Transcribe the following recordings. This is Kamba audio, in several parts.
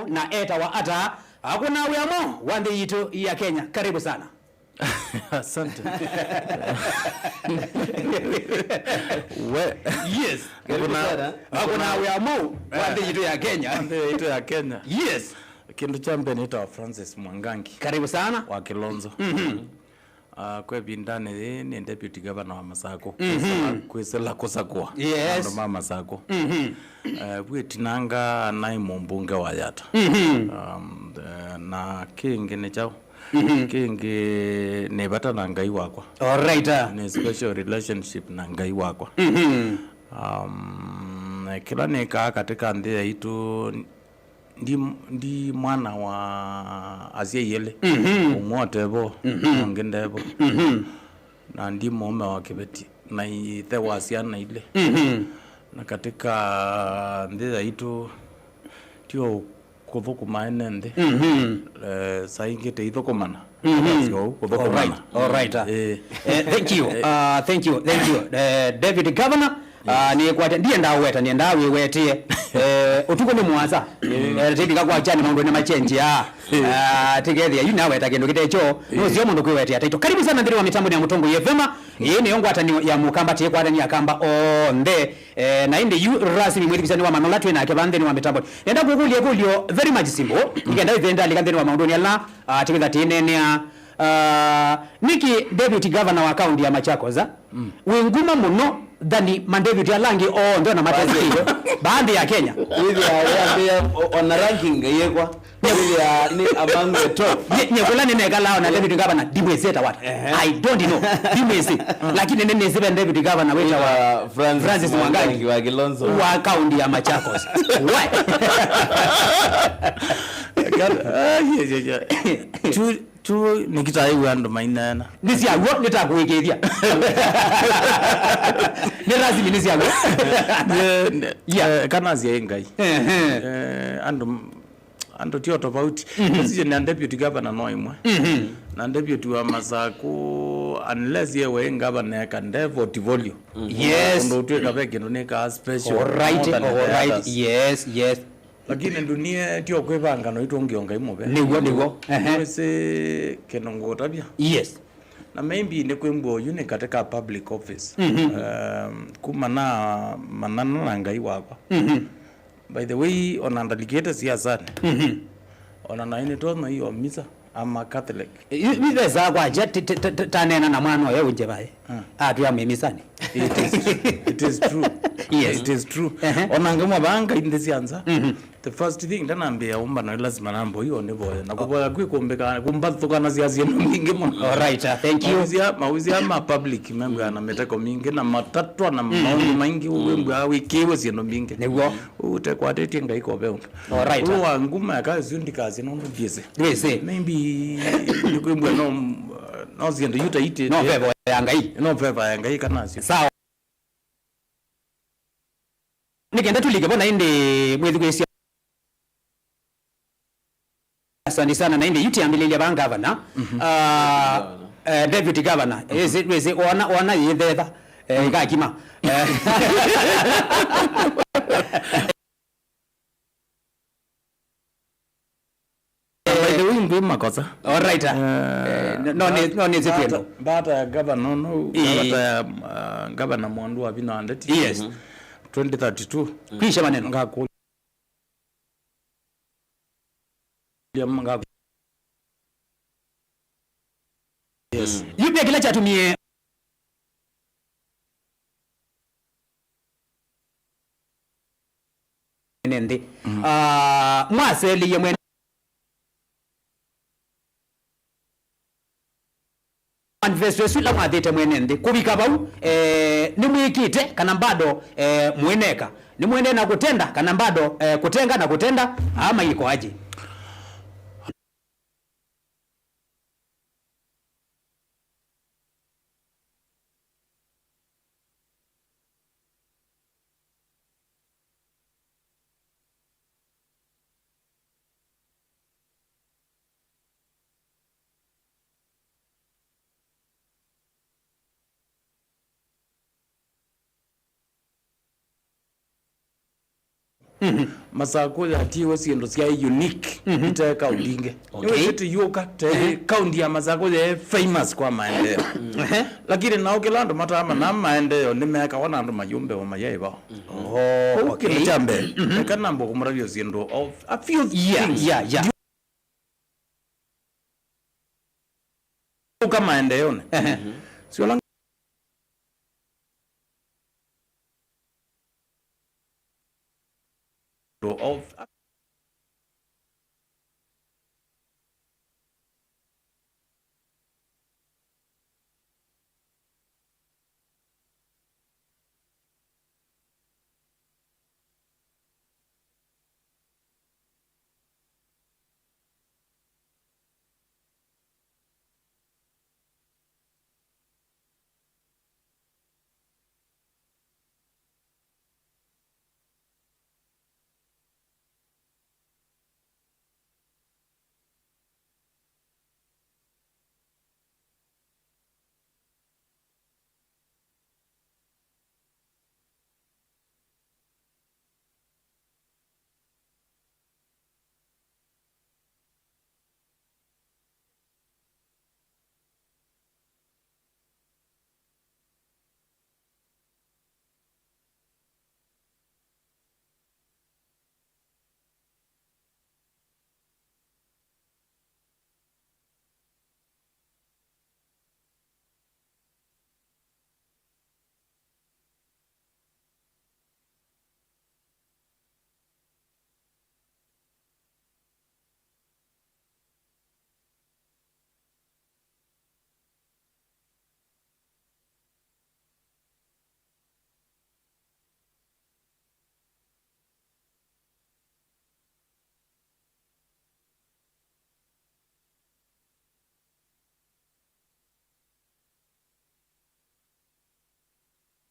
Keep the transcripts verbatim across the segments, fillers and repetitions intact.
na etawa ata, akũna wĩa mwaũ wa nthĩ yitũ ya Kenya. Karibu sana. Asante. We. Yes. Karibu sana. Akũna wĩa mwaũ wa nthĩ yitũ ya Kenya. Nthĩ yitũ ya Kenya. Yes. Kĩndũ kya mbee nĩtawa Francis Mwangangi. Karibu sana. Wa Kilonzo. Mhm. Ah, kwa ĩvindanĩ yĩĩ nĩ deputy governor wa Masakũ. Mhm. Kwĩsĩla, kwĩsĩla kũsakũa. Yes. Andũ ma Masakũ. Mhm. Eh, vu ĩtinanga naĩ mũmbunge wa Yatta. Mhm. Um, eh, na kĩngĩ nĩ kyaũ? Mhm. Kĩngĩ nĩ vata na Ngai wakwa. All right, ah. Nĩ special relationship na Ngai wakwa. Mhm. Um, kĩla nĩkaa katika nthĩ yaitũ, ndi, ndi mwana wa asyai elĩ. Mhm. Ũmwe ũtevo, mhm, ũngĩ ndevo. Mhm. Na ndi mũũme wa kĩveti, na ĩthe wa syana ilĩ. Mhm. Na katika nthĩ yaitũ, tio kũthũkũma ene nthĩ. Mhm. Eh, saa ingĩ teithũkũmana. Mhm. That's all, kũthũkũmana. All right, all right, ah. Eh. Eh, thank you. Eh. Uh, thank you, thank you. Eh, David Governor, ah, nĩkwate, ndiendaa ũweta, niendaa wĩwetĩe. Eh, ũtukũ nĩ mũasa. Eh, tĩthika kwa kyani maũndũ nĩ machenjia. Eh. Ah, tikethĩa yu naweta kĩndũ kĩtekyo, eh, nũsio mũndũ kwĩwetĩa taito. Karibu sana nthĩnĩ wa mĩtambo ya Mũtongoi F M. Ĩĩ nĩyo ngwatanĩo ya Mũkamba, tĩkwatania Akamba onthe. Eh, na ĩndĩ yu rasmi mwĩthukĩĩsya nĩ wa manola twĩ nake va nthĩnĩ wa mĩtambo. Nenda kũkũlya ĩkũlyo very much simple. Nĩkenda ĩthenda lika nthĩnĩ wa maũndũnĩ ala, ah, tĩkwĩtha tĩneenea. Ah, nĩkĩ deputy governor wa county ya Machakos, ah, mm, wĩ nguma mũno than ma deputy ala angĩ onthe ona matesĩtwe baadhi ya Kenya? Wĩthĩa wĩambĩa o-, ona ranking yĩkwa. Wĩthĩa nĩ among the top. Nye, nye kũla nĩnekalaa ona deputy governor ndimwĩsĩ etawa ata. Ehe. I don't know. Ndimwĩsĩ. Lakini nĩnĩsĩ ve deputy governor wĩtawa Francis Mwangangi wa Kilonzo wa county ya Machakos. Why? Kyu, kyu nĩkĩtaĩw'a andũ maineena. Nĩ syaw'o, nĩtakũĩkĩĩthya. Nĩ rasmi nĩ syaw'o. Nĩ, nĩ, yeah, eh, kana asyai Ngai. Ehe. Eh, andũ, andũ tio tofauti. Mhm. Decision ya deputy governor no ĩmwe. Mhm. Na deputy wa Masakũ, unless yewe governor eka nde portfolio. Yes. Ũndũ ũtwĩka ve kĩndũ nĩkaa special. All right, more than the others. Yes, yes. Lakini ndunie tio kwĩvanga no itwongio Ngai mũvea. Nĩw'o, nĩw'o. Ehe. Nĩwĩsĩ kĩndũ ngũtavya. Yes. Na maybe nĩ kwĩmbwa ũyu nĩ katika public office. Mhm. Um, kuma na manana na Ngai wakwa. Mhm. By the way, ona ndalikĩte siasanĩ. Mhm. Ona naĩ nĩtonya iyo misa. I'm a Catholic. Yu, yu vesaa kwakya, ti, ti, ti, ti, taneena na mwana ũyũ ũnje vaĩ. Ah. Atwĩa mwĩ misanĩ. It is, it is true. Yes. It is true. Ehe. Ona ngamwa vaa Ngai nthĩ sya nza. Mhm. The first thing, ndanambĩa ũmba na lazima namba ũyũ nĩvoya. Na kũvoya kwĩ kũmbĩka, kũmbathũkanasya syĩndũ mbingĩ mũno. All right, uh, thank you. Mawĩsya, mawĩsya ma public, membwa na mĩteko mingĩ, na matatwa, na maũndũ maingĩ, wĩmbwa wĩkĩwe syĩndũ mbingĩ. Nĩw'o. Ũtekwatĩtye Ngai kove ũndũ. All right. Ũũ wa nguma ya kazi ndikasye nũndũ ndiĩsĩ. Ndwĩsĩ. Maybe nĩkwĩmbwa no, no syĩndũ yu taitĩte. No favor ya Ngai. No favor ya Ngai kana syo. Sawa. Nĩkenda tũlike vo na ĩndĩ mwĩthukĩĩsya. Asante sana, na ĩndĩ yu tiambĩlĩlya vaa ngavana. Mhm. Ah, eh, deputy governor. Mhm. Ĩsĩ, wĩsĩ, wona, wona yĩthetha, eh, ikakima. Eh. By the way, ngwĩ makosa. All right, ah. Eh, eh, no, no, nĩ, no, nĩ mbata, zitendo. Mbata ya governor, no, ĩĩ, mbata ya, ah, governor Mwandu wa Vina Ndeti. Yes. Mhm. Twenty thirty-two. Kwisha maneno. Ngakũ- Yes. Mm. Yu nĩ kĩla kyatumie mwene nthĩ. Mm. Ah, mwaselie mwene manifesto ĩsu ĩla mwathĩte mwene nthĩ. Kũvika vau, eh, nĩmwĩkĩte kana bado, eh, mwĩneka? Nĩmwendee na kũtenda kana bado, eh, kũtenga na kũtenda, ama ĩko aje? Masakũ yatiiwe syĩndũ syaĩ unique, ite kaunti ingĩ. Okay. Nĩwĩsĩ tũyũka te kaunti ya Masakũ yaĩ famous kwa maendeeo. Ehe. Lakini nao kĩla andũ mataamanya maendeeo nĩmekawa na andũ mayũmbewa mayaĩ vao. Oh, kwoou kĩndũ kya mbee, eka nambe kũmũtavya syĩndũ of a few things. Yeah, yeah, yeah. Ũka maendeeonĩ. Ehe. Syola of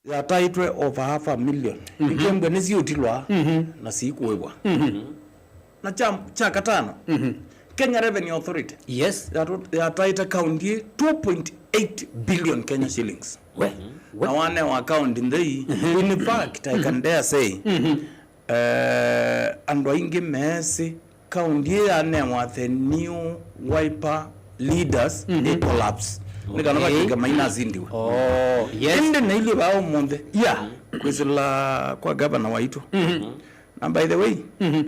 Yataĩtwe over half a million. Mhm. Ikembwe nĩsiũtilwa na siikũĩvwa. Mhm. Na kya, kya katano, Kenya Revenue Authority, yes, yatu-, yataĩte kaunti ĩĩ two point eight billion Kenya shillings. We, we. Na wanewa kaunti nthei, in fact, I can dare say, eh, andũ aingĩ meesĩ kaunti ĩĩ yanewa the new Wiper leaders, mhm, ĩ collapse. Nĩ kana, okay, matw'ĩke mainasindiwe. Oh, yes. Ĩndĩ nailyĩ vaa ũmũnthĩ, yeah, kwĩsĩla kwa gavana waitũ. Mhm. Na by the way, mhm,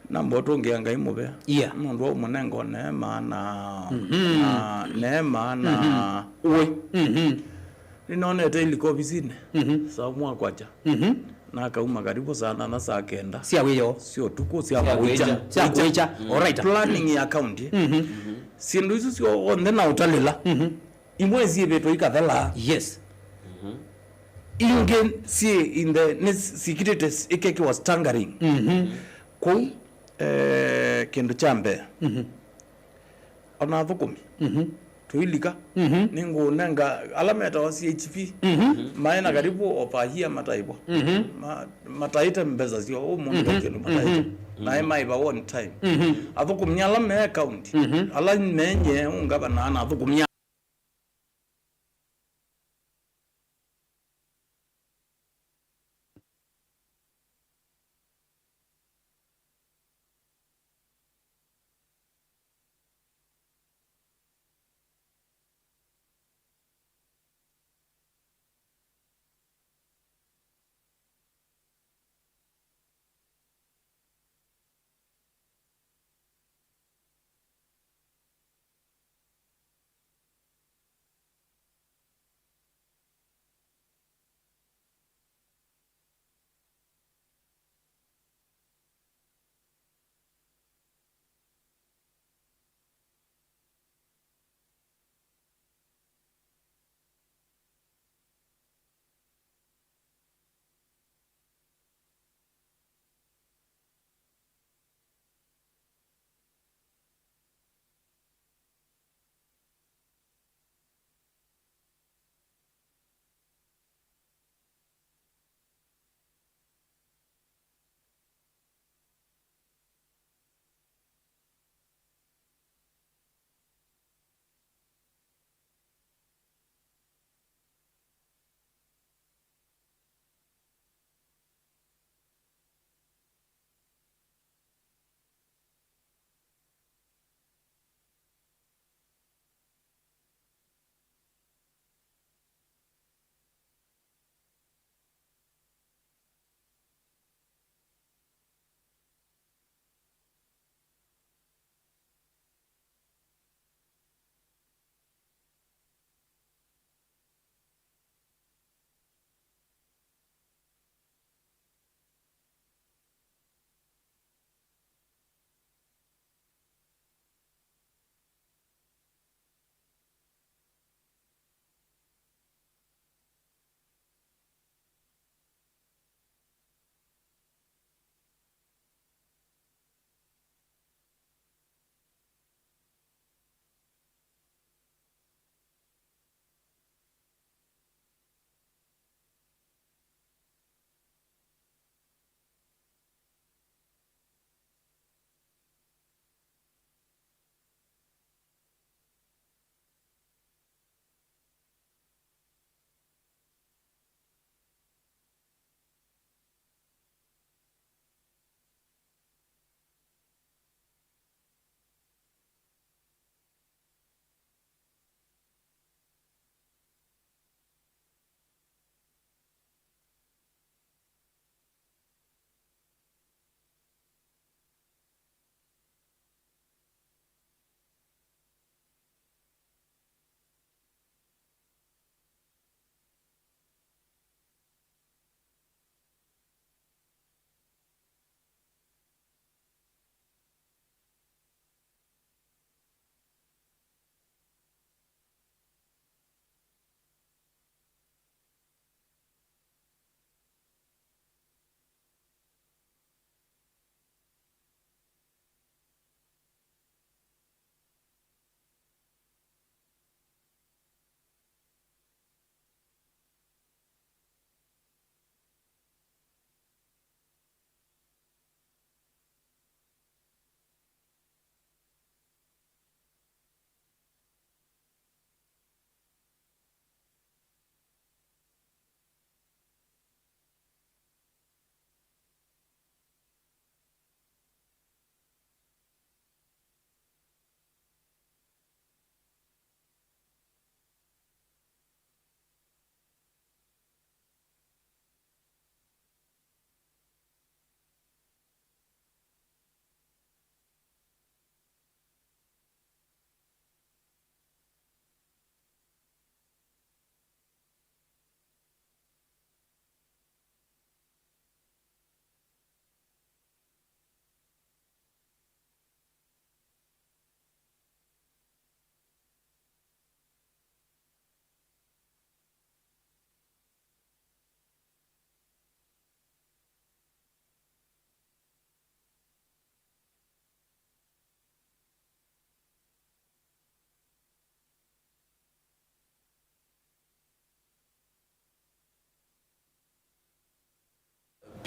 namba ũtũngĩa Ngai mũvea. Yeah. Nũndũ wa ũmũnenga neema na, mhm, na neema na, mhm, ũĩ. Mhm. Nĩnonete ilika ovisinĩ, mhm, saa ũmwe wa kwakya. Mhm. Na akauma karibu saa nana, saa kenda. Sya wĩoo. Sya ũtukũ, sya, sya kũĩkya. Kũĩkya. Sya kũĩkya. Kũĩkya. All right. Planning ya county. Mhm. Syĩndũ isu syonthe na ũtalĩla. Mhm. Imwe syĩvĩtwe ikathela. Yes. Mhm. Ingĩ syĩ in the, nĩ sikitĩte s-, ĩkekĩwa staggering. Mhm. Kwoou, eh, kĩndũ kya mbee. Mhm. Ona athũkũmi. Mhm. Tũilika. Mhm. Nĩngũnenga ala metawa C H P. Mhm. Maĩ na karibu over a year mataĩvwa. Mhm. Ma-, mataĩte mbesa syoo ũmũnthĩ, mhm, kĩndũ mataĩte. Mhm. Naĩ maĩva one time. Mhm. Athũkũmi ala me county. Mhm. Ala menye ũngavana na athũkũmi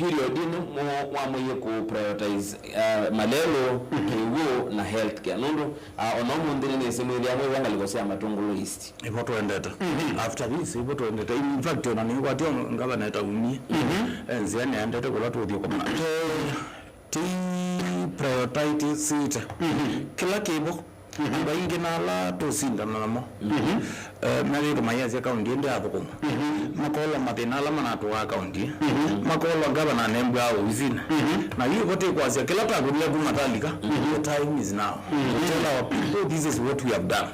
period ĩno mo-, mwamwĩie kũ prioritize, uh, malelũ, kĩw'ũ na healthcare. Nũndũ, uh, ona ũmũnthĩ nĩnĩsĩ mwĩthĩa mwĩw'a ngalĩko sya Matũngũlũ East. Ivo twendete. After this, ivo twendete. In fact, ona nĩngwatia ngavana etaumie. Enzĩa nĩendete kũla tũthi ũkoma. Te, te prioritize site. Kĩla kĩvo. Andũ aingĩ na ala tũsindana namo, eh, methĩĩtwe mayĩasya kaunti ĩndĩ yathũkũma. Makolwa mathĩna ala manatũaa kaunti. Makolwa ngavana anembwaa ovisinĩ. Na yu ĩvo tĩkwasya kĩla takũlile kuma talika, the time is now. To tell our people, this is what we have done.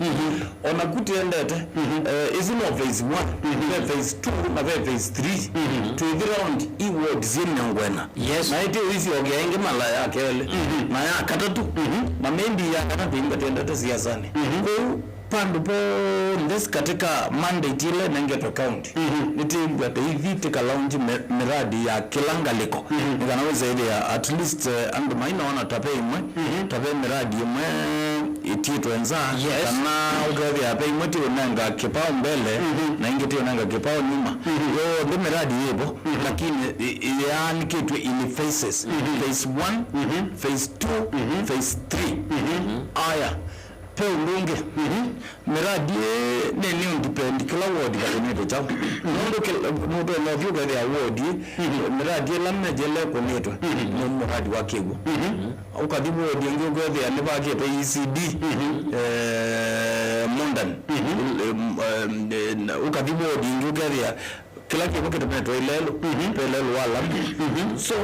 Ona ku tĩendete, eh, ĩsu no phase one, ve phase two, na ve phase three. Twĩthi round i ward syĩ mĩongo ĩna. Yes. Na ĩtĩ ũisyokea ĩngĩ mala ya kelĩ, na ya katatũ, na maybe ya kana twĩingatĩendete siasanĩ. Kũu vandũ vonthe katika mandate ĩla ĩnengetwe county, nĩtĩĩw'a tĩithi tĩkalaunji mi-, miradi ya kĩla ngalĩko. Nĩ kana wĩsa ĩthĩa at least, eh, andũ mainaona ta ve ĩmwe, ta ve miradi ĩmwe ĩtiĩtwe nza, yes, kana ũkethĩa ve ĩmwe ti ũnenga kĩpao mbele, na ĩngĩ ti ũnenga kĩpao nyuma. Yonthe miradi yĩvo, lakini ĩ-, ĩ-, yaanĩkĩtw'e in phases. Phase one, phase two, phase three. Aya, ve ũndũ ũngĩ. Miradi ĩĩ nĩ, nĩ undepend kĩla ward vakũnĩtwe kyaũ. Nũndũ kĩla, nũtonya ũthi ũkethĩa ward ĩĩ, miradi ĩla mejele ĩkũnĩtwe nĩ muradi wa kĩw'ũ. Ũkathi ward ĩngĩ ũkethĩa nĩvakĩtwe E C D, eh, modern. Em, em, eh, ũkathi ward ĩngĩ ũkethĩa kĩla kĩvo kĩtemetwe ilelũ, ve ilelũ wa lami. So,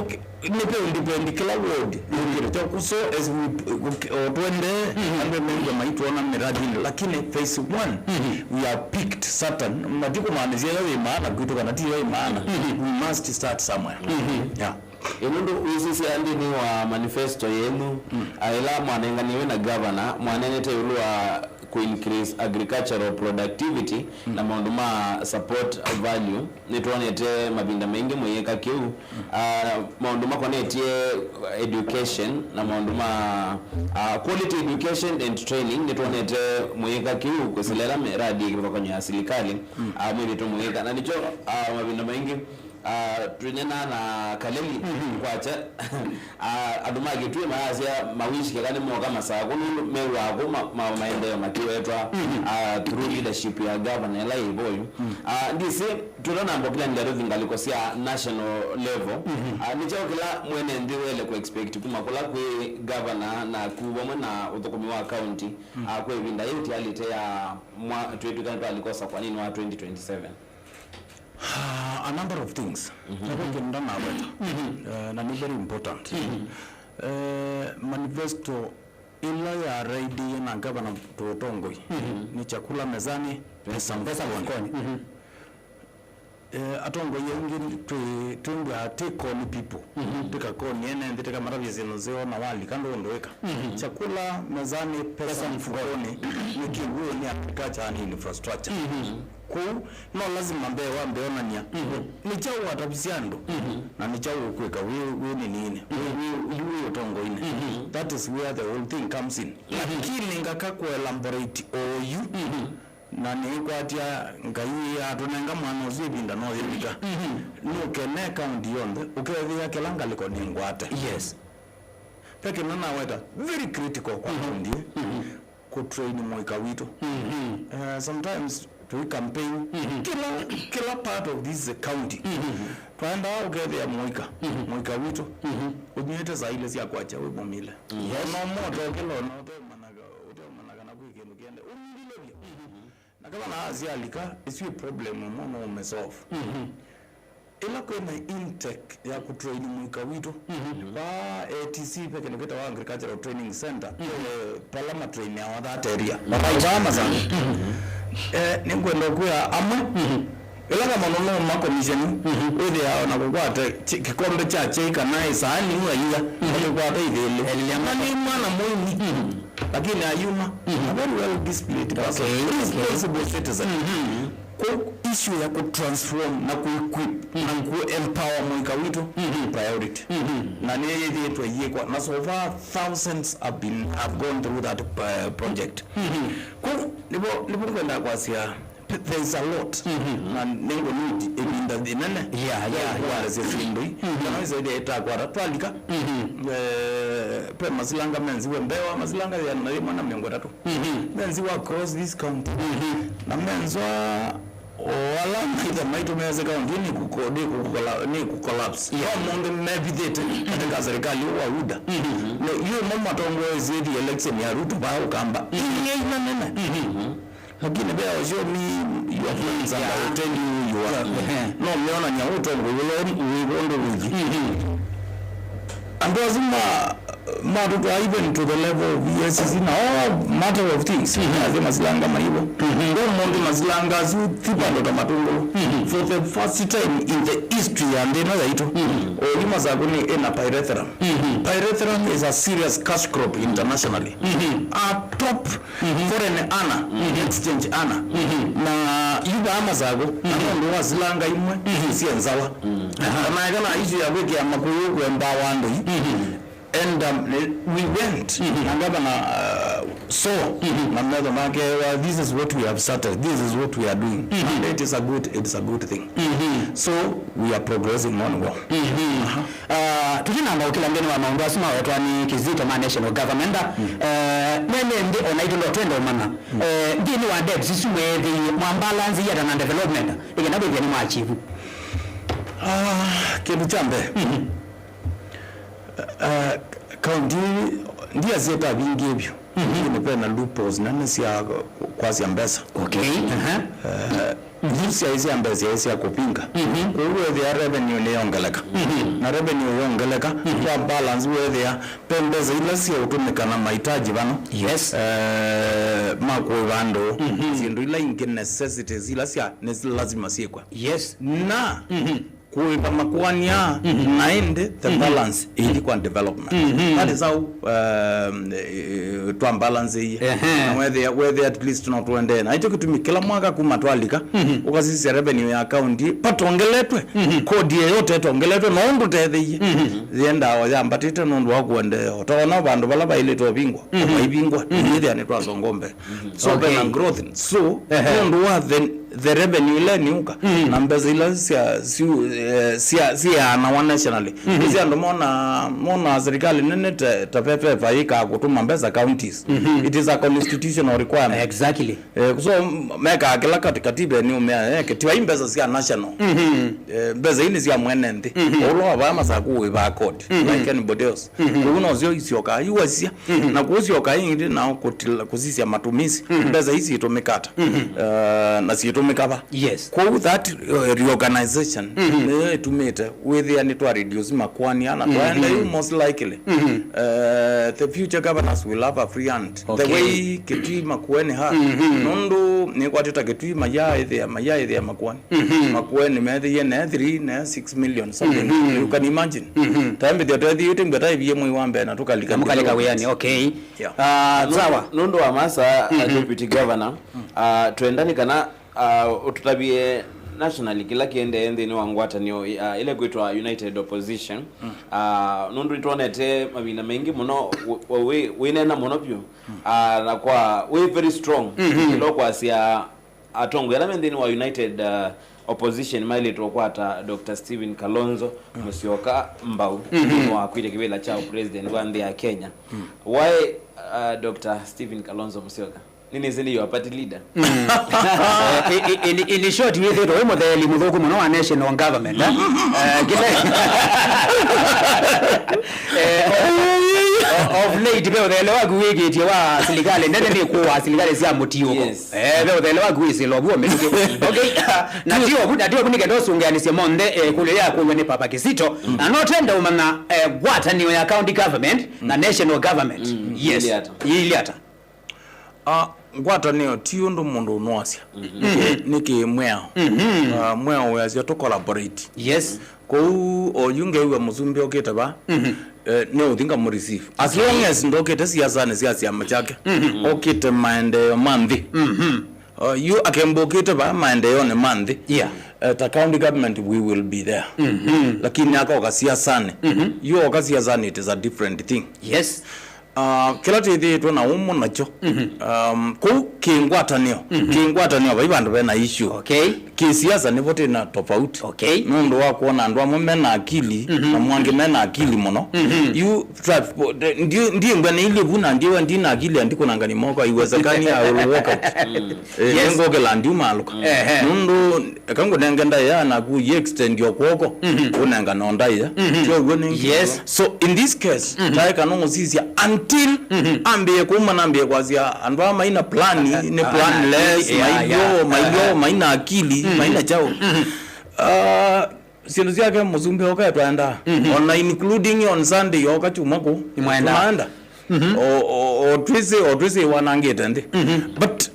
nĩ ve undepend kĩla ward yũkĩte kyaũ. So, as we, o twendee, andũ methĩwa maitwona mĩradinĩ, lakini phase one, we are picked certain. Matikumaanisya yo ĩ maana kwitũ kana ti yo ĩ maana. We must start somewhere. Yeah. Ĩ nũndũ wĩsĩsya nthĩnĩ wa manifesto yenyu, a, ĩla mwanenganiwe na governor, mwanenete ĩũlũ wa kũ increase agricultural productivity na maũndũ ma support value. Nĩtwonete mavinda maingĩ mũyĩka kĩu. Ah, maũndũ makonetye education na maũndũ ma, ah, quality education and training, nĩtwonete mũyĩka kĩu kũsilela miradi ya kĩvathũkany'o ya silikalĩ, ah, mwĩthĩtwe mũyĩka. Na nĩkyo, ah, mavinda maingĩ, ah, twĩnena na Kaleli kwakya, ah, andũ ma Kĩtuĩ mayasya mawishi keka nĩmoka Masakũ nũndũ mew'aa kũ ma-, ma-, maendeeo makĩwetwa, ah, through leadership ya governor ĩla ĩvoyu. Ah, ndĩsĩ, tũtanamba kũlya ndeto ngalĩko sya national level, ah, nĩ kyaũ kĩla mwene nthĩ wele kũ expect kuma kũla kwĩ governor naku vamwe na ũthũkũmi wa county, ah, kwa ĩvinda yĩĩ ũtialĩte ya mwa-, twĩtw'ĩka nĩtwalikosa kwa nini wa twenty twenty-seven? Ah, a number of things. Na ve kĩndũ ndanaweta. Eh, na nĩ very important. Eh, manifesto ĩla yaraidie na ngavana tũtongoi nĩ chakula mezani, pesa mfukoni. Eh, atongoi aingĩ twĩ, twĩmbwaa take on people. Tĩkakoni ene nthĩ, tĩkamatavya syĩndũ syoo na walika ndũndũĩka. Chakula mezani, pesa mfukoni, nĩ kĩw'ũ, nĩ agriculture and infrastructure. Kũu no lazima mbee wambe onania nĩ kyaũ watavisye andũ na nĩ kyaũ ũkwĩka wĩ, wĩ nĩnĩnĩ, wĩ, wĩ, wĩ, wĩ ũtongoinĩ. That is where the whole thing comes in. Lakini ngaka kũ elaborate oyu, na nĩkwatya Ngai atũnenga mwana ũsu ĩvinda no yĩvika. Nũkene kaunti yonthe, ũkethĩa kĩla ngalĩko nĩ ngwate. Yes. Ve kĩndũ naweta very critical kwa kaunti, kũtrain mũika witũ. Eh, sometimes tũi campaign kĩla, kĩla part of this county. Twaendaa ũkethĩa mũika, mũika witũ ũnyw'ĩte saa ilĩ sya kwakya wĩ mũmile. Yes. Ona ũmwe ũtokĩla, ona ũteũmanya, ũteũmanya kana kwĩ kĩndũ kĩende. Ũmilile vyũ. Na kava na asialika, ĩsu ĩ problem ĩmwe no ũmĩsolve. Ĩla kwĩna intake ya kũtrain mũika witũ, va A T C ve kĩndũ kĩtawa Agricultural Training Center, eh, pala matrainawa that area. Vaa Masakũ. Eh, nĩngwenda kwĩa amwe, ĩla kama no makomisheni, wĩthĩawa na kũkwata chi-, kĩkombe kya chai kana ĩsaani ũaia, ũkĩkwata ithĩlĩ. Na nĩ mwana mũini. Lakini ayuma, a very well disciplined person, okay, responsible citizen. Kũ issue ya kũ transform na kũ equip na kũ empower mũika witũ, priority. Na nĩ yĩthĩĩtwe yĩkwa, na so far thousands have been, have gone through that, uh, project. Kũ nĩvo, nĩvo ngwenda kwasya, There is a lot. Na nĩngũnidi ĩvinda ĩnene. Yeah, yeah, yeah. Kuandasya syĩndũ ii. Kana ĩsaidia ĩtakwata twalika. Eh, ve masilanga menziwe mbewa, masilanga yĩana yĩmwe na mĩongo ĩtatũ. Menziwa across this county. Na menzwa o ala maithe maitũ mese county nĩ kũko-, nĩ kũkola-, nĩ kũcollapse. Yeah. No mũndũ mevithĩte katika serikali wa UDA. No, yu mo matongoesye the election ya Ruto vaa Ukamba. Inyie inanene. Lakini ve ũsyomi, your friends and I will tell you who you are. No meonany'a ũtongoi ũla wĩ ũndũ wĩthi. Andũ asu ma matũtwaa even to the level of EACC na all matter of things. Athi masilanga maivo. Kwa mũndũ masilanga asu ti vandũ ta matũngũlũ. For the first time in the history ya nthĩ ĩno yaitũ, oyu Masakũ nĩ ĩna pyrethrum. Pyrethrum is a serious cash crop internationally. A top foreign earner, exchange earner. Na yu vaa Masakũ, na nũndũ wa silanga imwe syĩ nzawa. Ona eka na issue ya kwĩkĩa makũyũ kũembawa andũ yu. And, um, we went, na governor, uh, saw, na metho make, well, this is what we have started, this is what we are doing. And it is a good, it is a good thing. So, we are progressing on well. Ah, tũtinamba ũkĩla nthĩnĩ wa maũndũ asu mawetwa nĩ Kizito ma national government, eh, mwene nthĩ ona itũ ndo twenda ũmanya, eh, nthĩnĩ wa debts isu mweethĩie, mwa balance ata na development, ĩkenda kwĩthĩa nĩ mwachivu? Ah, kĩndũ kya mbee, ah, kaunti ndiasya ta vingĩ vyũ. Lakini ve na loopholes nene sya kwasya mbesa. Okay. Aha. Eh, isu syaĩ sya mbesa syaĩ sya kũvinga. Kwoou wethĩa revenue nĩyongeleka. Na revenue yongeleka, kwa balance wethĩa ve mbesa ila syaũtũmĩka na mahitaji vano. Yes. Eh, ma kũĩva andũ, syĩndũ ila ingĩ necessities ila sya nĩ lazima syĩkwa. Yes. Na kũĩva makoani aa, na ĩndĩ the balance ĩthi kwa development. That is how, um, eh, twa balance ii. Ehe. Na wethĩa, wethĩa at least no tũendee. Na ĩkyo kĩtumi kĩla mwaka kuma twalika, ũkasisya revenue ya county, patongeletwe, kodi yeyote ĩtongeletwe, no ũndũ tethĩie. Yĩendaa o yambatĩte nũndũ wa kũendeea. Ũtaona vandũ vala vaĩlĩte ũvingwa, vaivingwa, yĩthĩa nĩtwasonga mbee. So, okay, ve na growth. So, ehe, nũndũ wa the, the revenue ila ĩnĩũka, na mbesa ila sya, syu-, eh, sya, syaanawa nationally. Ĩsĩ andũ mona, mona serikali nene ta, ta veveva yĩkaa kũtũma mbesa counties. It is a constitutional requirement. Exactly. Eh, so, m-, mekaa kĩla kati-, katiba ĩnĩũmĩa, eh, kĩtiwa i mbesa sya national. Eh, mbesa ii nĩ sya mwene nthĩ. Ũla wa vaa Masakũ wĩvaa kodi, like anybody else. Kũu nosyo isyokaa iwasya. Na kũu syokaa ĩngĩ nao kũtila, kũsisya matumizi. Mbesa ii syĩtũmĩka ata? Eh, na syĩtũmĩka va? Yes. Kwoou that, uh, reorganization nĩyo ĩtumĩte wĩthĩa nĩtwa reduce makoani ana twaenda yu most likely. Eh, the future governors will have a free hand. The, okay, way Kitui Makueni ha. Nũndũ nĩkwatĩta Kitui mayaĩthĩa, mayaĩthĩa makoani. Makueni methĩie ne three, ne six million something. You can imagine. Tambĩthya twethĩĩte ngweta ĩvie mwei wa mbee na tũkalika. Na mũkalika development. Wĩanĩ, okay. Yeah. Ah, nũ-, sawa. Nũndũ wa masa, ah, deputy governor, ah, twenda nĩ kana, ah, ũtũtavye nationally kĩla kĩendee nthĩnĩ wa ngwatanĩo, ah, ĩla kwĩtwa United Opposition. Ah, nũndũ nĩtwonete mavinda maingĩ mũno wĩ, wĩ, wĩneena mũno vyũ, ah, na kwa wĩ very strong, ĩla kwasya atongoi ala me nthĩnĩ wa United, uh, Opposition maĩlĩte ũkwata Doctor Stephen Kalonzo Musyoka mbau nthĩnĩ wa kwĩtya kĩvĩla kya president wa nthĩ ya Kenya. Why, uh, Doctor Stephen Kalonzo Musyoka? Nĩnĩsĩ nĩ your party leader. Eh, i-, i-, in, in short, wĩthĩtwe wĩ mũtheeli mũthũku mũno wa national government, eh? Eh, kĩla-, eh, o-, of late, ve ũtheele waku wĩkĩtye wa silikalĩ nene nĩ kũwa silikalĩ sya mũtiũko. Yes. Eh, ve ũthele waku wĩsĩla ũvuo mĩtũkĩ. Okay. Na ti ovu, na ti ovu nĩ kenda ũsũngĩanĩsye monthe, eh, kũlyo ya kũlwa nĩ Papa Kizito. Na no twende ũmanya, eh, ngwatanĩo ya county government na national government. Yes. Yĩilye ata? Yĩilye ata? Ah, ngwatanĩo ti ũndũ mũndũ ũnũasya. Nĩ kĩ-, nĩ kĩmwĩao. Ah, mwĩao wĩasya tũ collaborate. Yes. Kwoou oyu ngeew'a mũsumbĩ okĩte vaa, eh, nĩũthi ngamũreceive. As long as ndokĩte siasanĩ sya syama kyake, okĩte maendeeo ma nthĩ. Oyu akembũkĩte vaa maendeeonĩ ma nthĩ. Yeah. Eh, ta county government, we will be there. Lakini akoka siasanĩ. Yu oka siasanĩ, it is a different thing. Yes. Ah, kĩla twĩthĩĩtwe na ũmũ nakyo, um, kũu kĩngwatanĩo, kĩngwatanĩo vai vandũ vena issue. Okay. Kĩsiasa nĩvo twĩ na tofauti. Okay. Nũndũ wa kwona andũ amwe mena akili na mwe angĩ mena akili mũno. You try, ndi- ndiĩngwa nĩilyĩ vu na ndiwa ndina akili, andikũnangani moko, haiwezekani, I will walk out. Eh, Yes. Ngokĩla ndiumalũka. Ehe. Nũndũ eka ngũnenge ndaĩa naku yi extend o kw'oko, ũnenga no ndaĩa. Tyo w'o nĩ Yes. So in this case, taeka no ngũsisya until ambĩe kuma nambĩe kwasya andũ aa maina plan, nĩ planless, yeah, mailyo, yeah. Mailyo, maina akili, maina chao. Ah, syĩndũ syake mũsumbĩ oka etwaenda. Ona including on Sunday yoka chuma kũ. Nĩmwaenda. Tũmaenda. O, o, o twĩsĩ, o twĩsĩ wanangĩte nthĩ. But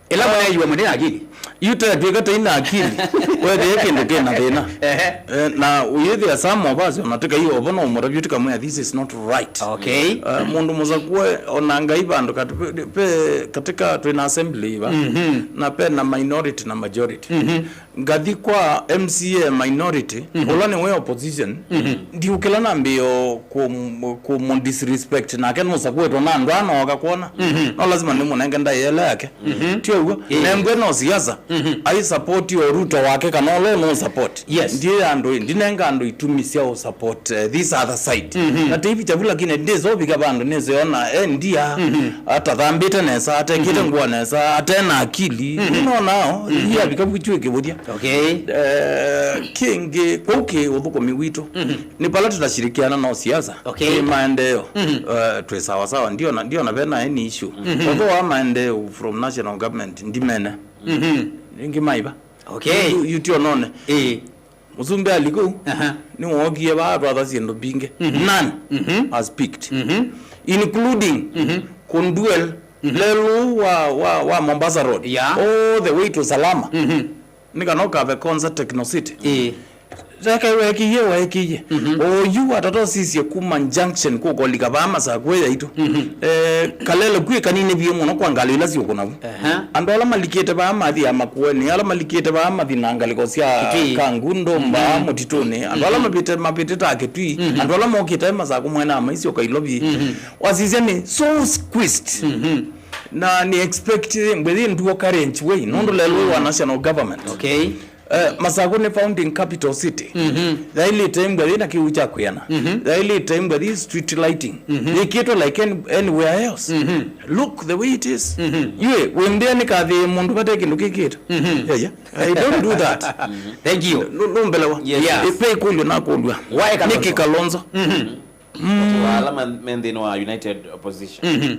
ĩla mũneeiwe mũne akili. Yu tetw'ĩka tei na akili. Wethĩe kĩndũ kĩ na thĩna. Ehe. Eh, na ũyĩthĩa some of us ona tĩkai ovo no mũtavyu tĩkamwĩa this is not right. Okay. Eh, mũndũ mũsakue ona ngai vandũ kat- pe- katika twĩ na assembly iva na pe na minority na majority. Ngathi kwa M C A minority ũla nĩwe opposition, ndiũkĩla nambĩo kũmũ disrespect nake nũsakuĩtwe na andũ ana oka kwona. No lazima nĩmũnenge ndaĩa ĩla yake. Ti ũw'o? Nengwe no siasa. Ai support o Ruto wake kana ũla ũnũ support. Yes. Ndiĩ andũ, ndinenga andũ itumi sya ũ support, eh, this other side. Na teivi chavu lakini ndĩsovika vandũ nĩseona e ndia, atathambĩte nesa, atekĩte ngũa nesa, atena akili. Nonao, iavika vu twĩ kĩvũthya. Okay. Eh, kĩngĩ, kũu kĩ ũthũkũmi witũ. Nĩ pala tutashirikiana no siasa. Okay. Nĩ maendeeo. Eh, twĩ sawa sawa, ndiona, ndiona vena any issue. Although wa maendeeo from national government, ndimene. Ĩngĩ maiva. Okay. Yu, yu tionone. Ĩĩ. Mũsumbĩ ali kũu, aha, nĩwookie vaa twatha syĩndũ mbingĩ. None has picked. Including Konduel, lelũ wa, wa, wa Mombasa Road. Yeah. All the way to Salama. Nĩ kana ũkave Konza Techno City. Ĩĩ. Teka weekĩie, weekĩie. Oyu watata ũsisye kuma junction kũkolika vaa Masakũ yaitũ. Eh, kalele kwĩ kanini vyũ mũno kwa ngalĩ ila syũkũna vu. Aha. Andũ ala malikĩte vaa mathi ya Makueni, ala malikĩte vaa mathi na ngalĩko sya Kitui. Kangundo, mbaa mũtitũnĩ, andũ ala mavĩte, mavĩtĩtaa Kitui, andũ ala mokĩte Masakũ mwena amaisyoka Ilovi. Wasisya nĩ so squeezed. Na nĩ expect mbwĩthi nduo current way, nũndũ lelũ wa national government. Okay. Eh, Masakũ nĩ founding capital city. Yailĩte mbwĩthi na kĩu kya kwĩana. Yailĩte mbwĩthi street lighting. Yĩkĩtwe like any, anywhere else. Look the way it is. Yue, wĩmbĩa nĩkathĩe mũndũ vate kĩndũ kĩkĩtwe. Yeah, yeah. I don't do that. Thank you. Nũ- nũmbelewa. Yes. Yeah. Ĩpe ĩkũlyo nakũlw'a. Why Kalonzo? Nĩkĩ Kalonzo? Wala me nthĩnĩ wa United Opposition.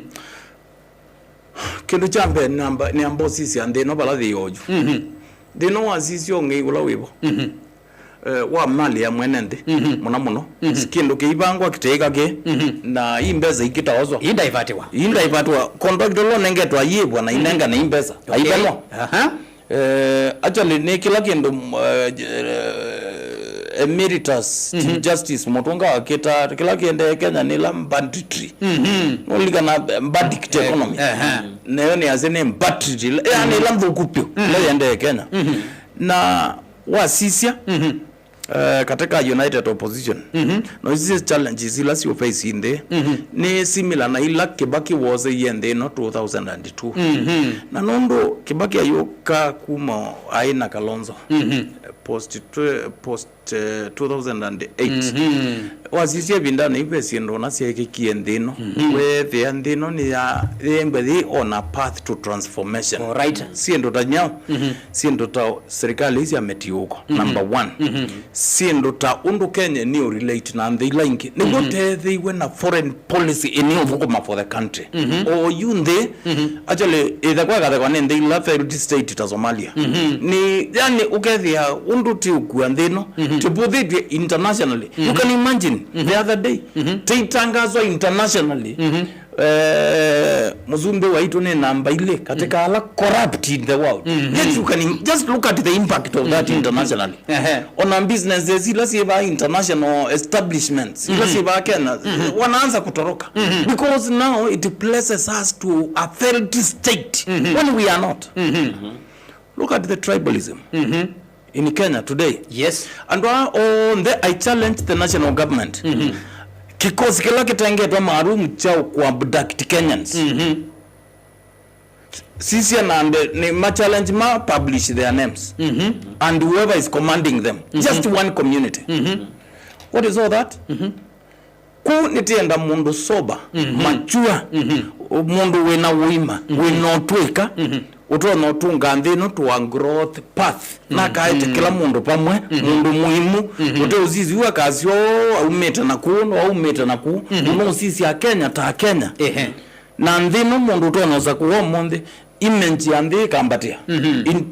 Kĩndũ kya mbee nĩamba, nĩamba ũsisya nthĩ ĩno vala yĩ oyu. Nthĩ ĩno wasisya ũng'ei ũla wĩvo, eh, wa mali ya mwene nthĩ mũna mũno. Kĩndũ kĩivangwa kĩtĩĩka kĩ, na ii mbesa ikĩtaoswa. Ii ndaivatiwa. Ii ndaivatiwa. Contract ũla ũnengetwe ayĩvwa na inengane ii mbesa. Okay. Aivanwa. Aha. Eh, actually, nĩ kĩla kĩndũ, eh, j- eh, Emeritus Chief Justice Mutunga wakĩta, kĩla kĩendee Kenya nĩ ĩla banditry. Nũlikana, eh, bandict economy. Ehe. Nayo nĩ asya nĩ banditry, yani ĩla nthũku pyũ, ĩla yendee Kenya. Na wasisya, eh, katika United Opposition, no isi challenges ila siũ face nthĩ nĩ similar na ila Kibaki woseie nthĩ ĩno two thousand and two. Na nũndũ Kibaki ayũka kuma aĩ na Kalonzo, eh, post twe- post, eh, two thousand and eight. Wasisya ĩvindanĩ yu ve syĩndũ ona syaĩkĩkie nthĩ ĩno, weethĩa nthĩ ĩno nĩ ya yĩmbwe yĩ on a path to transformation. Alright. Syĩndũ ta nyao, syĩndũ ta serikali ii sya mĩtiũko, number one. Syĩndũ ta ũndũ Kenya nĩ ũrelate na nthĩ ila ingĩ. Nĩguo teethĩiwe na foreign policy ĩnĩ ũthũkũma for the country. O yu nthĩ, actually, ĩthe kwakathekwa nĩ nthĩ ila failed state ta Somalia. Nĩ, yani, ũkethĩa ũndũ ti ũkua nthĩ ĩno, tĩvũthĩtw'e internationally. You can imagine, the other day, tĩitangazwa internationally. Eh, mũsumbĩ waitũ nĩ namba ilĩ katika ala corrupt in the world. Yet you can im- just look at the impact of that internationally. Ehe. Ona businesses ila syĩ vaa, international establishments ila syĩ vaa Kenya, wanaanza kutoroka. Because now it places us to a failed state when we are not. Look at the tribalism in Kenya today. Yes. Andũ aa onthe, I challenge the national government. Kikosi kĩla kĩtengetwe maalum kya kũabduct Kenyans. Mhm. Sisya na nde, nĩ ma challenge ma publish their names. Mhm. And whoever is commanding them. Mhm. Just one community. Mhm. What is all that? Mhm. Kũu nĩtĩenda mũndũ sober, mhm, mature, mhm, mũndũ wĩna ũima, mhm, wĩna ũtw'ĩka, mhm, ũtonya ũtũnga nthĩ ĩno twa growth path. Mhm. Nakaete kĩla mũndũ pamwe, mhm, mũndũ mũimu, mhm, ũte ũsisi ũu akasya, "Oo, aumĩte na kũu, no aumĩte na kũu." Mhm. Mũno ũsisya Kenya ta Kenya. Ehe. Na nthĩ ĩno mũndũ ũtonya ũsakũa ũmũnthĩ, image ya nthĩ ĩkambatĩa. Mhm. In-,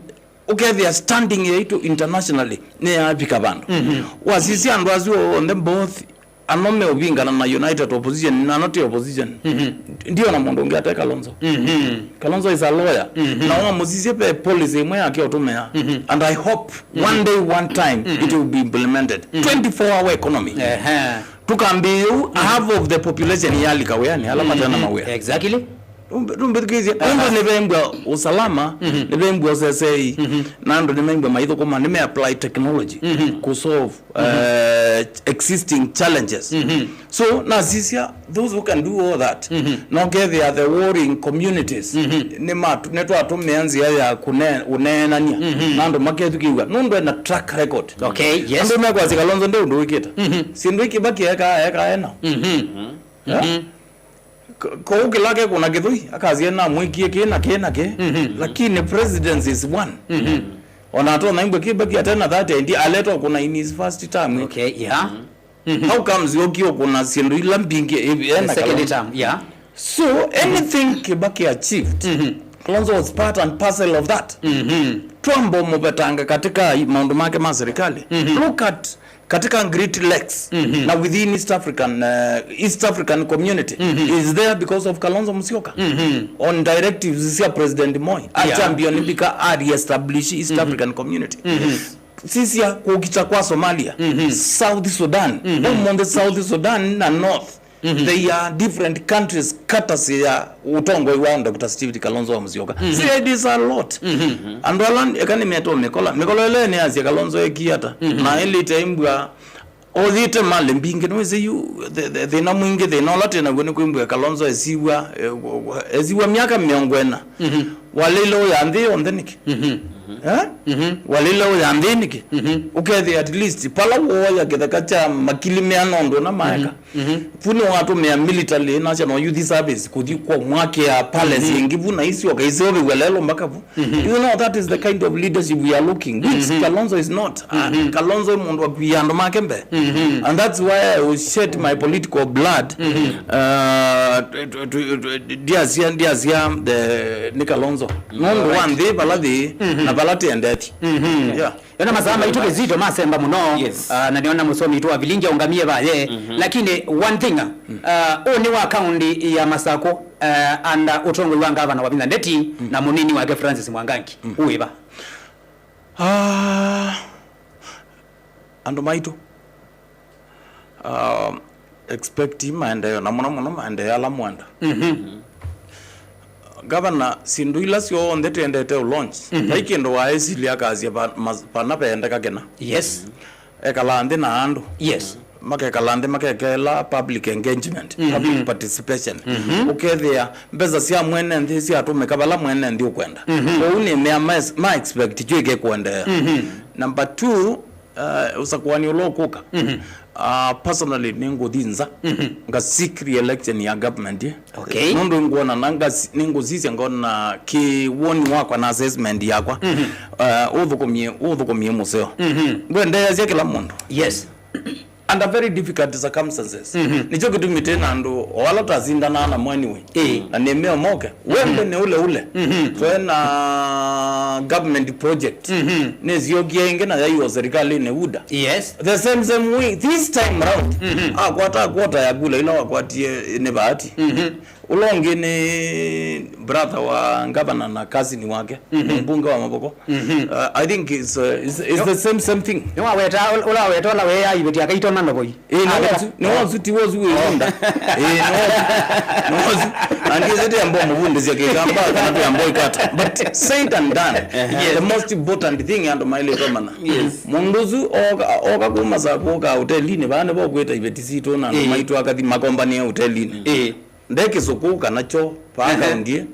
ũkethĩa standing yaitũ internationally nĩyavika vandũ. Mhm. Wasisya andũ asu onthe both, ano meũvingana na United Opposition, na ano ti opposition. Mhm. Ndiona mũndũ ũngĩ ate Kalonzo. Mhm. Kalonzo is a lawyer. Mhm. Na wamũsisye ve policy ĩmwe yake ũtũmĩa. Mhm. And I hope, mhm, one day, one time, mhm, it will be implemented. Mhm. Twenty-four hour economy. Ehe. Tũkambĩĩe ũu, mhm, half of the population yalika wĩanĩ, ala matena mawĩa. Exactly. Ndũmbĩthukĩĩsye. Aha. Andũ nĩvembwa usalama, mhm, nĩvembwa ũsesei, mhm, na andũ nĩmembwa maithũkũma, nĩme apply technology, mhm, kũsolve, mhm, eh, existing challenges. Mhm. So, nasisya, those who can do all that, mhm, no kethĩa the warring communities, mhm, nĩmatu-, nĩtwatũmĩa nzĩa ya kũne-, ũneenany'a, mhm, na andũ makethukĩĩw'a, nũndũ ena track record. Okay, yes. Andũ mekwasya Kalonzo nde ũndũ wĩkĩte. Mhm. Syĩndũ iki Kibaki ekaa, ekaa enao. Mhm. Yeah? Mhm. Ko-, kũu kĩla kekũna kĩthũi, akasya namwĩkie kĩ na kĩ na kĩ, mhm, lakini presidency is one. Mhm. Ona atonya imbwe Kibaki atena that idea, aletwa kũna in his first term. Okay, yeah. Mhm. How comes yokie ũkũna syĩndũ ila mbingĩ, eh, ena the second Kalonzo? Term, yeah. So, anything Kibaki achieved, mhm, Kalonzo was part and parcel of that. Mhm. Twamba mũvetanga katika maũndũ make ma serikali. Mhm. Look at katika Great Lakes, mhm, na within East African, uh, East African community, mhm, is there because of Kalonzo Musyoka. Mhm. On directives cia President Moi, a, yeah, champion mbika a re-establish East, mhm, African community. Mhm. Sisya kũkita kwa Somalia, mhm, South Sudan. Mhm. Ũmũnthĩ South Sudan na North, mhm, they are different countries courtesy ya ũtongoi wa Doctor Stephen Kalonzo wa Musyoka. Mhm. See, it is a lot. Mhm. Andũ ala eka nĩmetwa mĩkola. Mĩkola ĩla nĩyasya Kalonzo ekie ata? Mhm. Na ĩlĩte imbwa othĩte malĩ mbingĩ. Nĩwĩsĩ yu thĩ-, thĩ-, thĩna mwingĩ, thĩna ũla twĩ naw'o nĩ kwĩmbwa Kalonzo esiw'a, eh, esiw'a myaka mĩongo ĩna. Mhm. Waleile ũya nthĩ yonthe nĩkĩ? Mhm. Eh? Mhm. Waleile ũya nthĩ nĩkĩ? Mhm. Ũkethĩa at least pala wooya kĩtheka kya makili meana ũndũ ũna maeka. Mhm. Mhm. Vu nĩwatũmĩa military nasya no youth service kũthi kwa mwakĩa palace, mhm, ĩngĩ vu na isyoka iseũvĩw'a lelo mpaka vu. Mhm. You know, that is the kind of leadership we are looking, which, mhm, Kalonzo is not. Ah, mhm, Kalonzo nĩ mũndũ wakuia andũ make mbee. Mhm. And that's why I will shed my political blood. Mhm. Uh, to, to, to, to, ndiasya, ndiasya, eh, nĩ Kalonzo. Nũndũ wa, right, nthĩ vala thĩ, mhm, na vala tĩendetye. Mhm. Yeah. Yona masaa maitũ kĩsito masemba mũno. Yes. Ah, na nĩona mũsomi witũ wa vilingi aũngamie vaye. Mhm. Lakini one thing, ah, ũũ nĩ wa kaũndi ya Masakũ, ah, under ũtongoi wa ngavana Wavinya Ndeti, mhm, na mũnini wake Francis Mwangangi. Mhm. Ũĩva? Ah, andũ maitũ, ah, expect maendeeo, na mũno mũno maendeeo ala mwenda. Mhm. Gavana, syĩndũ ila syonthe twendete ũ launch, mhm, vai kĩndũ waĩsilya akasya va-, mas-, vana veendeka kĩna. Yes. Ekala nthĩ na andũ. Yes. Makekala nthĩ, makekeela public engagement, mhm, public participation. Mhm. Ũkethĩa mbesa sya mwene nthĩ syatũmĩka vala mwene nthĩ ũkwenda. Mhm. Kwoou nĩmea ma, ma expect kyĩke kũendeea. Mhm. Number two, uh, ũsakũani ũla ũkũka. Mhm. Uh, personally, nĩngũthi nza, mhm, nga seek re-election ya government, eh. Okay. Nũndũ ngwona na ngasi-, nĩngũsisya ngona kĩ woni wakwa na assessment yakwa, mhm, uh, ũthũkũmie, ũthũkũmie mũseo. Mhm. Ngwendeeasya kĩla mũndũ. Yes. Under very difficult circumstances. Mhm. Nĩkyo kĩtumi twĩ na andũ o ala twasindanaa namo anyway. Ĩĩ. Na nĩmeo moke. Wembe nĩ ũle ũle. Mhm. Twĩ na government project. Mhm. Nĩsyokie ĩngĩ na yaiwa serikalĩnĩ UDA. Yes. The same, same way. This time round, mhm, akwata kwota ya kula ila wakwatie nĩ Bahati. Mhm. Ũla ũngĩ nĩ brother wa ngavana na cousin wake, mũmbunge wa Mavoko. Uh, I think it's, uh, it's, it's the same, same thing. Nĩwaweta, ũla waweta ũla weya iveti akaitona novoi. Ĩĩ, nĩ wosu, nĩ wosu, ti wosu wĩvunda. Ĩĩ, nĩ wosu, nĩ wosu. Na ndiĩsĩ tĩ ambao mũvundĩsya kĩkamba kana tĩ ambao ikata. But said and done. The most important thing andũ maĩlĩtwe mana. Mũndũ ũsu oka, oka kuma saa kũka hotelinĩ, vaa nĩvo kwĩta iveti sitũ na andũ maitũ akathi makombanĩa hotelinĩ. Nde kĩsũkũ kana kyo, vaa akaundie.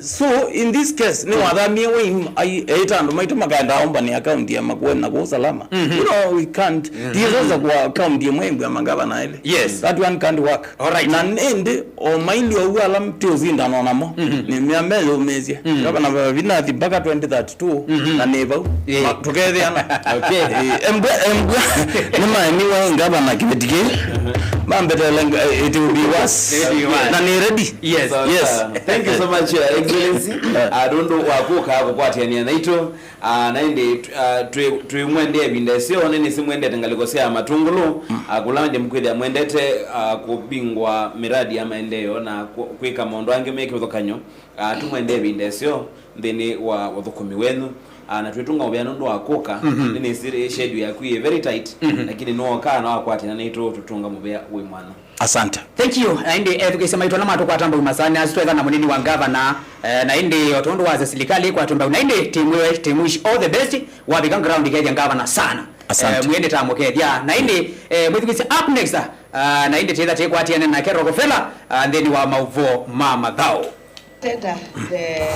So in this case, nĩ wathamie we im-, ai-, eĩta andũ maitũ makaenda aomba nĩ account ya Makueni na kũu Salama. You know, we can't. Ndiĩsasa kwa account ĩmwe ĩmbwa magavana elĩ. Yes. That one can't work. All right. Na ĩndĩ o maili ou ala ti ũsindano namo, nĩ mea meyũmĩĩsye. Gavana Vavinathi mpaka twenty thirty-two, na nĩ vau. Ma-, tũkethĩana. Okay. Eh, embwa, embwa, nĩ maemiwe ngavana kĩveti kĩĩ. Mambetele nga-, it will be worse. It will be worse. Na nĩ ready. Yes. Sawa, yes. Sawa. Thank you so much, Your Excellency. Ah, nũndũ wa kũka kũkwatĩanĩa naitũ. Ah, na ĩndĩ, ah, twĩ, twĩmwendea ĩvinda ĩseo, nĩnĩsĩ mwendete ngalĩko sya Matũngũlũ, ah, kũla ĩndĩ mũkwĩthĩa mwendete, ah, kũvingũa miradi ya maendeeo na kũ-, kwĩka maũndũ angĩ me kĩvathũkany'o. Ah, tũmwendee ĩvinda ĩseo nthĩnĩ wa ũthũkũmi wenyu. Ah, na twĩtũnga mũvea nũndũ wa kũka, nĩnĩsĩ schedule yaku ĩ very tight, lakini nĩwokaa na wakwatĩana naitũ tũtũnga mũvea wĩ mwanya. Asante. Thank you. Na ĩndĩ ethukĩĩsya maitũ ala matũkwata mbau masaanĩ asu twethana mũnini wa ngavana, eh, na ĩndĩ o tondũ wasya silikalĩ ĩkwatwe mbau, na ĩndĩ tĩmwĩwe, tĩmwish all the best, wavika ground kethya ngavana sana. Asante. Eh, mwĩe nĩtamũkethya. Na ĩndĩ, eh, mwĩthukĩĩsya up next, ah, na ĩndĩ tĩtha tĩkwatiane nake Rockefeller, ah, nthĩnĩ wa maũvoo ma mathaũ. Tenda the